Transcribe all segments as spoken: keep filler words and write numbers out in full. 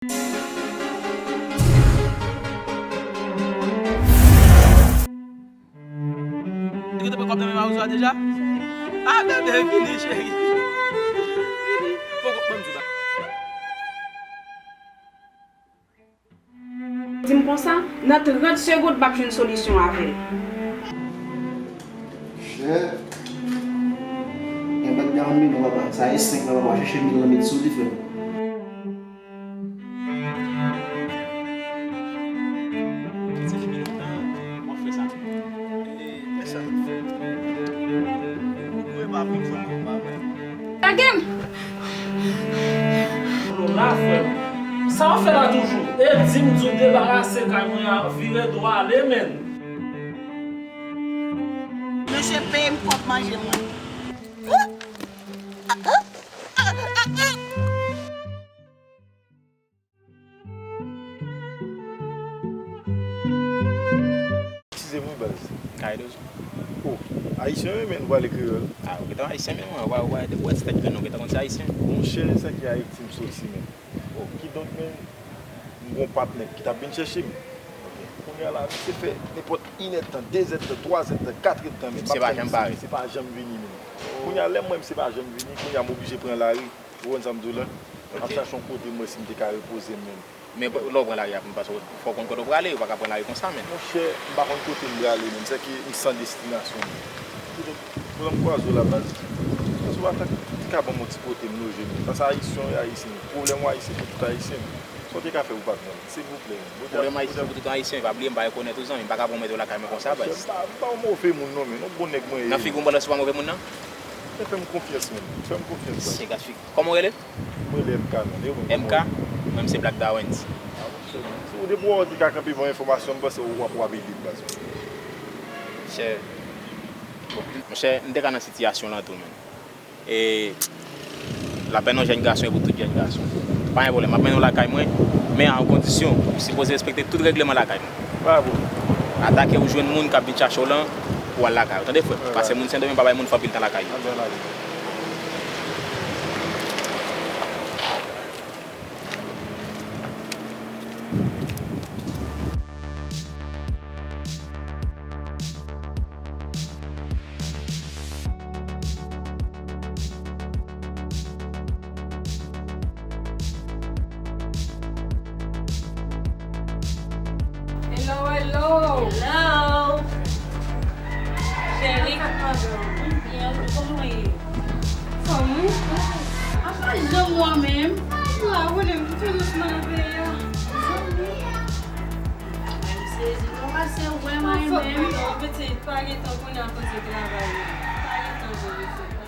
Ou te pran kòb nan men Mawozo a deja? Ah, bebe, vini, cheri. Poko, ban m di w bagay. Di m konsa, nan trant segonn, m ap jwenn solisyon avè l. Chè. Gen bèt garan mi non, papa. Sa e senk la, papa. Chèche mil lan met sou li, frè m. Sa depi lontan, w ap fè sa. E, men sa nou fè. Ou, ou, ou, e pa vre, ou pa vre. Lage m! Lona, frè m. Sa w ap fè la toujou? E di m di w debarase kay mwen an, vire do ale, menn. Mesye peye m kòb manje mwen. Eskize m wi baz. Cardozo. Oh, ayisyen wi, men nou pale kreyòl. Ah, ou gentan ayisyen, men mwen, wè, wè, depi w wè ti tèt grenn, ou gentan konn se ayisyen. Monchè, sa ki Ayiti m soti, men. Oh, kidonk, men, m gon patnè ki t ap vin chèche m. Ok. Kounye a la, misye fè nenpòt inèdtan, dezèdtan, twazèdtan, katrèdtan, men m ap tann misye, misye pa janm vini, men. Kounye a, lè m wè misye pa janm vini, kounye a, m oblije pran lari. Ou konprann sa m di w la? M ap chache yon kote m wè si m te ka repoze m menm. Men lè w pran lari a, paske fò w konn kote w prale, ou pa ka pran lari konsa, men. Monchè, m pa konn kote m prale menm, sèke m san destinasyon menm. Kidonk, pandan m kwaze w la baz, panse w pa ta, te ka ban m yon ti kote m loje menm. Paske ayisyen w ye ayisyen. Pwoblèm w ayisyen pou tout ayisyen. Sa w te ka fè pou patnè m, silvouplè menm. Pwoblèm ayisyen pou tout ayisyen, pa bliye m pa rekonèt ou zanmi, m pa ka pwomèt ou lakay mwen konsa baz. Monchè, m pa, m pa yon move moun non, men yon bon nèg mwen ye. Nan figi w m pandan se pa move moun nan? Men fè m konfyans menm, fè m konfyans baz. Se gad figi. Kòman w rele? Mwen rele M K non, e ou menm kòman w rele? M K, mwen se Black Darwens. Ah, monchè, si w depi w wè w te ka kanpe ban m enfòmasyon, m panse w ap, w ap ede m baz. Monchè, bon, monchè, m te ka nan sitiyasyon lan tou, men. E lapèn yon jèn gason e pou tout jèn gason. Pa gen pwoblèm, m ap mennen w lakay mwen, men a yon kondisyon, ou sipoze respekte tout règleman lakay mwen. Pa gen pwoblèm. Atake ou jwenn moun k ap vin chache w lan pou w al lakay ou. Tande frè m, paske moun Sendomeng pa bay moun fè anpil tan lakay yo. Hello, hello. Hello. Cheri, kòman w ye? Fanmi? Apa janm wè menm? Mwen, ou konnen m toujou douseman nan peyi a. Zanmi. Mwen sezi, nou pase wè mwen menm. Fòk mwen pitit, pa gen tan kounye a koze travay yo. Pa gen tan, pa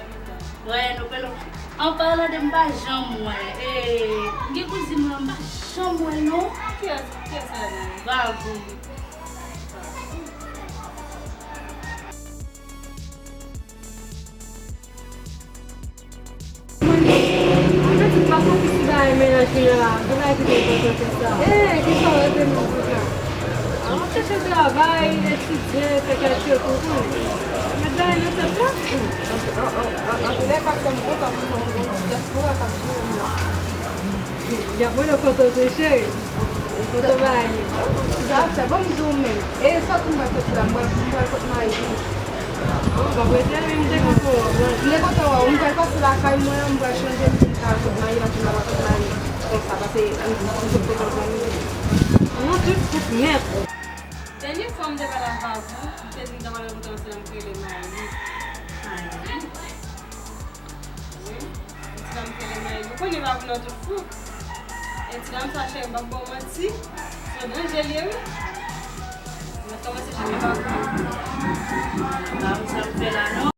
gen tan. Wè, nou pelo. An palan de m pa janm wè. E, m gen kouzin mwen, m pa janm wè non. Kiyès, kiyès la menm? Vagou. Mwen, mwen pitit pa konn ki ti bagay mennaj li nan la, ki bagay ki te enpòtan ke sa. E, ki sa w rete nan bout la? A, m ap chèche travay, etidye, fè kèk chèk ou konn. Met bagay nan tèt la. Antoulèka, sè m kontan pou nou, nou dyaspora k ap swiv nou la. Y ap rele foto tou, cheri. Foto bay. Sa, sa, ban m di w menm. E sa tou m pral soti la, m pral, m pral kot mayi. Bon, bon, mwen te, m te kontan wè w. M te kontan wè w. M pral pase lakay mwen, m pral chanje, m pral kot mayi, m ap vin lakay kot mayi. Konsa, pase, m, m sot kote w pran m. Non, tout, tout nèt. Dènye fwa m te pale avè w, m te di m ta pral rankontre yon ti dam ki rele Mayi. Mayi. Wi. Yon ti dam ki rele Mayi. Ou konnen vagou nan tout fou. E ti dam sa, cheri, m p ap ba w manti. Se yon danje l ye, wi. Mwen kòmanse chèche vagou. Vagou sa m fè la, non.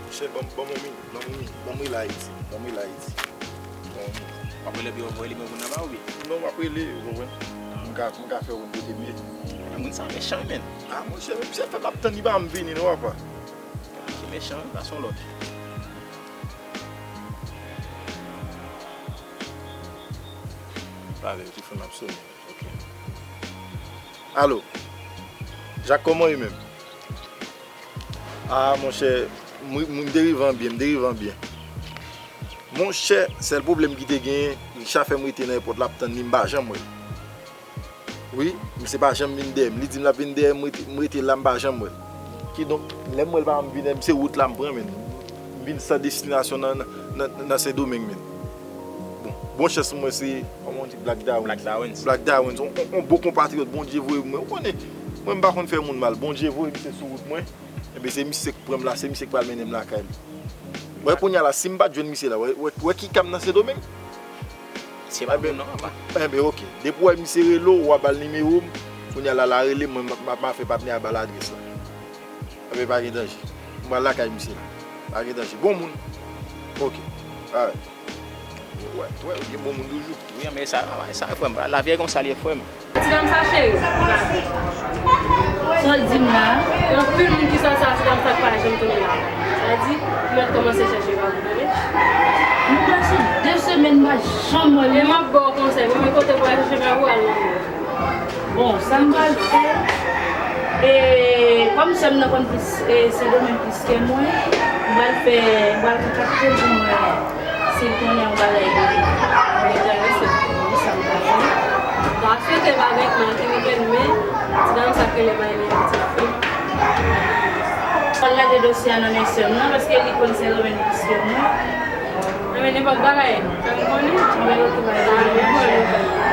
Monchè, ban m, ban m yon minit, ban m yon minit, ban m rele Ayiti, ban m rele Ayiti. Bon, w ap rele byen, w ap rele byen moun nan ba ou byen? Non, m ap rele, ou konprann? M ka, m ka fè w konn kote m ye. Men moun sa mechan, menn. Ah, monchè, men misye fè m ap tann, li pa m vini, non, papa. Mechan, wi, pa son lòt. Pale, ti fanm ap sonnen. Ok. Alo. Jak, kòman w ye menm? Ah, monchè, m, m, m te rive an byen, m te rive an byen. Monchè, sèl pwoblèm ki te genyen, Richard fè m rete nan èpòt la, ap tann li, m pa janm wè l. Wi, misye pa janm vin dèyè m. Li di m l ap vin dèyè m, m rete, m rete la, m pa janm wè l. Kidonk, lè m wè l pa janm vin dèyè m, se wout la m pran, menn. M vin san destinasyon nan, nan, nan, nan Sendomeng, menn. Bon, bon chans mwen se, kòman w di, Black Darwens. Black Darwens. Black Darwens, on, on, on bon konpatriyòt, Bondye voye mwen. Ou konnen, mwen m pa konn fè moun mal. Bondye voye misye sou wout mwen. Enben, se misye k pran m la, se misye k pral mennen m lakay li. Wè, kounye a la, si m pa t jwenn misye la, wè, wè, wè ki ka m nan Sendomeng? Se pa bon non, papa. Enben, ok. Depi w wè misye rele w, w a ba l nimewo m. Kounye a la, l a rele m, mwen, m a, m a fè patnè a ba l adrès la. Enben, pa gen danje. M pral lakay misye la. Pa gen danje. Bon moun. Ok. Alright. Wè, wè, ou gen bon moun toujou. Wi, men sa, sa, frè m. Lavi a konsa l ye, frè m. Ti dam sa, cheri. Sa w di m la? Gen anpil moun ki sòti a, ti dam sa k pa janm tounen lakay. Sa di, ou mèt kòmanse chèche pa pou tounen. Nou prèske de semèn pa janm wè l. E m ap ba w konsèy, premye kote pou al chèche pa pou al nan mòn. Bon, sa m pral fè, e, kòm sè m nan konn plis, e, Sendomeng plis ke mwen, m pral fè, m pral kontakte l pou m wè si l konnen yon bagay de li. Mwen enterese pou sa m pral fè. Bon, aswete bagay k mal ki rive l, men ti dam sa k rele Maylene, pitit fi m. Pral lage dosye a nan men sè m nan, paske li konn Sendomeng plis ke mwen. Enben, nenpòt bagay, fè m konnen. Enben, ok, Maylene. Sa, mwen konnen.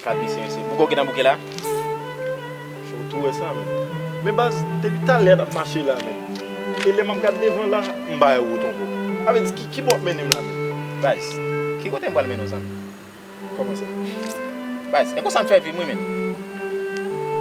Gad mesye, mesye. Bouke w gen nan bouke la? Ou tou wè sa, men. Men baz, depi talè n ap mache la, men. E lè m ap gad devan la, m pa wè wout ankò. Sa vle di, ki, ki bò w ap mennen m la, men? Baz, ki kote m pral mennen w, zanmi? Kòman sa? Baz, e konsa m fè vi m, wi, men.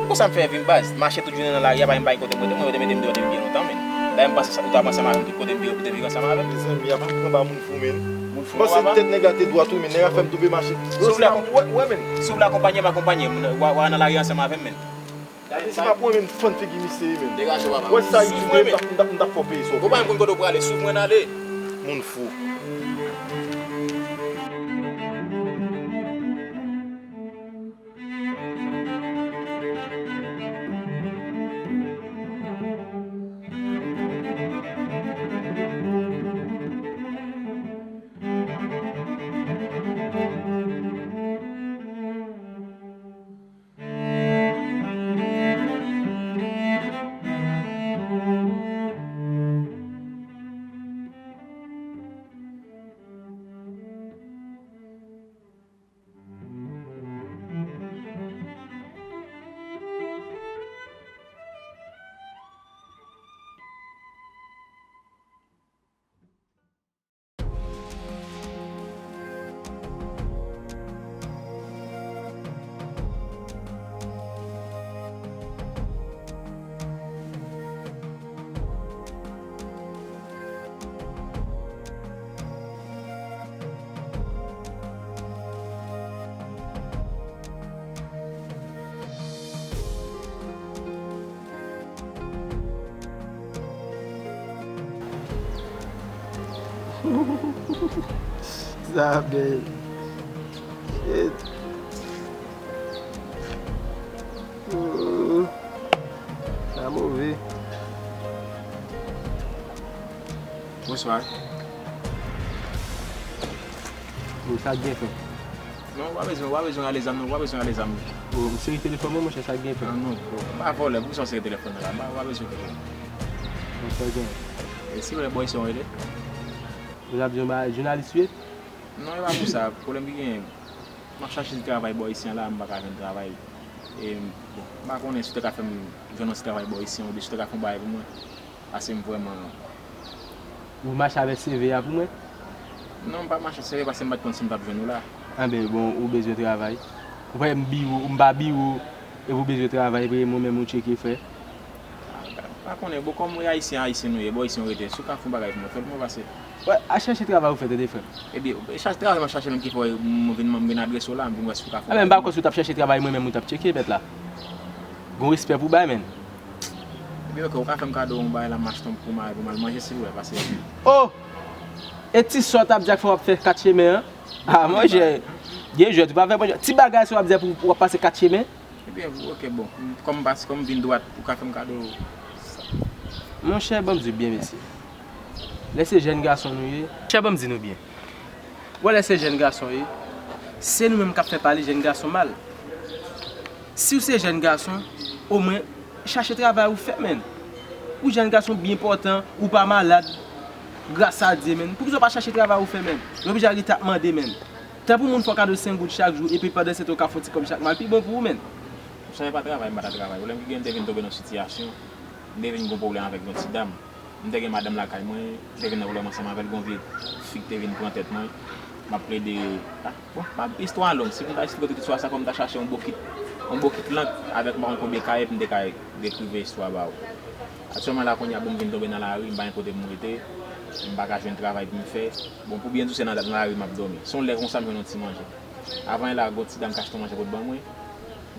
E konsa m fè vi m, baz. Mache tout jounen nan lari a, pa gen, pa gen kote m rete. Mwen, yo te mete m deyò depi byen lontan, men. Dayè, m panse sa, ou t ap ansanm avè m tout kote m te ye, ou te viv ansanm avè m. Mezanmi, apa m pran ba moun fou, men. Moun fou, papa. Bon, se tèt nèg la te dwat, wi, men nèg la fè m tonbe mache. Si w vle akonpanye, wè, men. Si w vle akonpanye m, akonpanye m. W a, w a nan lari ansanm avè m, men. Gade, se pa pou mwen, men, fann figi misye, men. Degaje w, papa. Wè sa, YouTube, men, m t ap, m t ap, m t ap fè w peye sa w. Ou pa menm konn kote w prale, swiv mwen n ale. Moun fou. Sa bèl. Shit. Hmm. Sa move. Bonswa. Bon, sa k gen, frè? Non, w pa bezwen, w pa bezwen rale zam, non, w pa bezwen rale zam. Bon, m sere telefòn mwen, monchè, sa k gen, frè? Ah, non, bon, m pa vòlè, poukisa w sere telefòn nan la? M pa, w pa bezwen telefòn. Bon, sa k gen? E si w wè bò isi w rele? Ou t ap di yon bagay, jounalis ou ye? Non, e pa pou sa. Pwoblèm ki genyen, m ap chache ti travay bò isi an la, m pa ka jwenn travay. E, bon, m pa konnen si w te ka fè m jwenn yon ti travay bò isi an, oubyen si w te ka fè yon bagay pou mwen. Paske m vrèman... Ou mache avèk C V a pou mwen? Non, m pa mache C V paske m pa t konn si m t ap jwenn ou la. Anben, bon, ou bezwen travay. Ou pa wè m biwo, m pa biwo, epi ou bezwen travay, epi mwen menm ou tcheke, frè. Ah, m pa konnen, bon, kòm w ayisyen, ayisyen nou ye, bò isi w rete, si w ka fè yon bagay pou mwen, fè l pou mwen pase. Wè, al chèche travay ou fè, tande, frè m. Ebyen, e chache travay m ap chache menm ki fè m vin, m vin adrese w la, m vin wè si w ka fè yon bagay pou mwen. Ebyen, m pa kwè si w t ap chèche travay mwen menm ou t ap tcheke, bèt la. Gon respè pou bay, menn. Ebyen, oke, ou ka fè m kado yon bagay la, m achte yon pou m al, pou m al manje, silvouplè, pase. Oh! E ti sa w t ap di a k fè w ap fè kat chemen an? Ah, monchè, byen jwèt, ou pa fè monchè. Ti bagay sa w ap di a pou w ap pase kat chemen? Ebyen, oke, bon, kòm m pase, kòm m vin dwat, ou ka fè m kado sa. Monchè, ban m di w byen, mesye. Lè se jèn gason nou ye. Monchè, ban m di nou byen. Wè, lè se jèn gason ye, se nou menm k ap fè pale jèn gason mal. Si w se jèn gason, omwen, chache travay ou fè, menn. Ou jèn gason byen pòtan, ou pa malad, gras a Dye, menn. Poukisa w pa chache travay ou fè, menn? Ou oblije al rete ap mande, menn. Tan pou moun fè w kado senk goud chak jou, epi pandan se tan w ka fè yon ti kòb chak mwa, l pi bon pou ou, menn. Sa e pa travay, m pa ta travay. Pwoblèm ki gen, m te vin tonbe nan sitiyasyon, m te vin gon pwoblèm avèk yon ti dam. M te gen madanm lakay mwen, m te vin nan pwoblèm ansanm avè l, gon vye fi ki te vin pran tèt mwen. M ap plede, ah, bon, m ap, istwa a long, si m ta esplike tout istwa sa, fò m ta chache yon bokit, yon bokit lank avèk m pa konn konbyen kaye pou m te ka dekrive istwa ba ou. Aktyèlman la kounye a, bon, m vin tonbe nan lari, m pa gen kote pou m rete, m pa ka jwenn travay pou m fè. Bon, pou byen di w, se nan, nan lari m ap dòmi. Se yon lè konsa m jwenn yon ti manje. Avan la, gon ti dam k achte yon manje pou l ban mwen.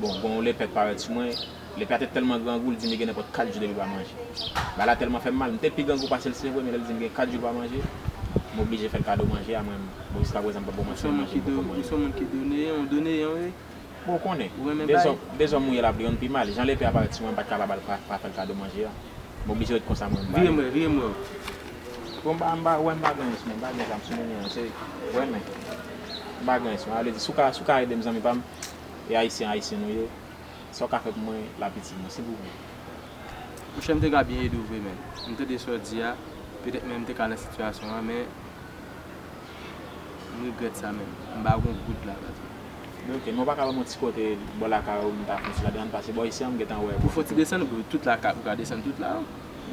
Bon, gon yon lepè k parèt sou mwen. Lepè a te tèlman grangou, l di m li gen nenpòt kat jou depi l pa manje. Bagay la tèlman fè m mal. M te pi grangou pase l, se vre, men lè l di m gen kat jou l pa manje, m oblije fè l kado manje a, mwen, bon, jiskaprezan m pa bon manje, manje m poko manje. Ou se yon moun ki doneyan, ou doneyan, wi. Bon, ou konnen, dezòm, dezòm mouye lapli yonn pi mal. Jan lepè a parèt sou mwen, m pa t kapab al pa, pa fè l kado manje a. M oblije ret konsa mwen, m pa... Vire m wè, vire m wè w. Bon, m pa, m pa, wè, m pa gen res, men m pa gen zam sou mwen, men se, wè, men m pa gen res, men ale di, si w ka, si w ka ede m, zanmi pa m, e ayisyen, ayisyen nou ye, sa w ka fè pou mwen, l ap itil mwen, silvouplè. Monchè, m te ka byen ede w vre, men m tande sa w di a, petèt menm m te ka nan sitiyasyon an, men m regrèt sa, men m pa gon goud la, patwon. Men oke, men w pa ka ban m yon ti kote bò lakay ou, m ta fè yon ti ladann, paske bò isi a, m gentan wè. Pou fè yon ti desann, ou tout lakay, ou ka desann tout la.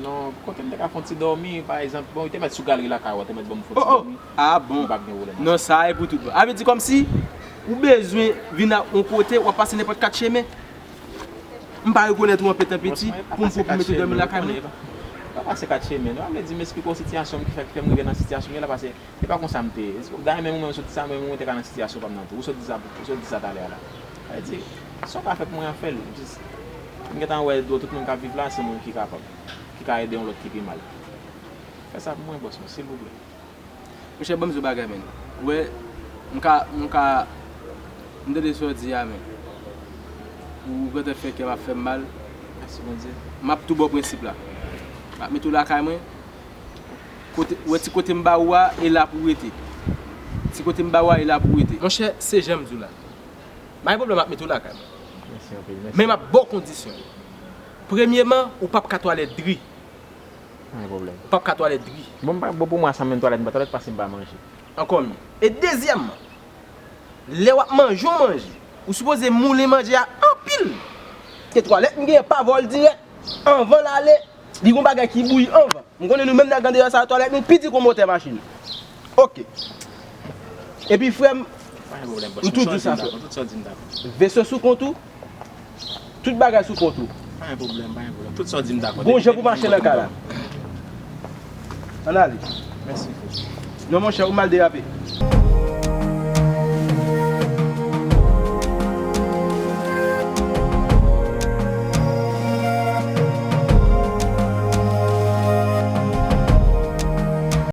Non, kote m te ka fè yon ti dòmi, pa egzanp, bon, ou te mèt sou galri lakay ou, ou te mèt ban m fè yon ti dòmi. Ah bon. M p ap gen pwoblèm. Non, sa e pou tout bon. A vle di kòmsi ou bezwen vin a yon kote, w ap pase nenpòt kat chemen. M pa rekonèt ou anpetan piti pou m pran pou mete w dòmi lakay mwen. Pa pase kat chemen, non. A vle di, m esplike w sitiyasyon m ki fè, ki fè m rive nan sitiyasyon m ye la, paske se pa konsa m te ye. Dayè, menm ou menm sot di sa, menm ou te ka nan sitiyasyon pa m nan tou. Ou sot di sa, ou sot di sa talè a la. Sa vle di, sa w ka fè pou mwen an, fè l. Jis, m gentan wè dlo tout moun k ap viv la, se moun ki kapab, ki ka ede yon lòt ki pi mal. Fè sa pou mwen, bòs mwen, silvouplè. Monchè, ban m di w bagay, menn. Ou wè, m ka, m ka, m tande sa w di a, men ou gentan fè kè m ap fè m mal. Mèsi, Bondye. M ap tou ba w prensip la. M ap mete w lakay mwen. Kote, ou wè ti kote m ba ou a, e la pou w rete. Ti kote m ba ou a, e la pou w rete. Monchè, se jan m di w la. Pa gen pwoblèm, m ap mete w lakay mwen. Mèsi anpil, mèsi. Men m ap ba w kondisyon yo. Premyeman, ou p ap ka twalèt dri. Pa gen pwoblèm. Ou p ap ka twalèt dri. Bon, m pa, bon, pou mwen, sa menm twalèt, m pa twalèt paske m pa manje. Ankò mye. E dezyèmman, lè w ap manje yon manje, ou sipoze moulen manje a anpil. Paske twalèt m genyen pa vòl dirèk. Anvan l ale, li gon bagay ki bouyi anvan. M konnen nou menm nèg andeyò sa, twalèt nou pi di gon motè machin. Oke. Epi frè m, m tou di sa frè m. Veso sou kont ou. Tout bagay sou kont ou. Pa gen pwoblèm, pa gen pwoblèm. Tout sa w di m dakò. Gon jan pou mache nan kay la. Ann ale. Mèsi frè. Non monchè, ou mal derape.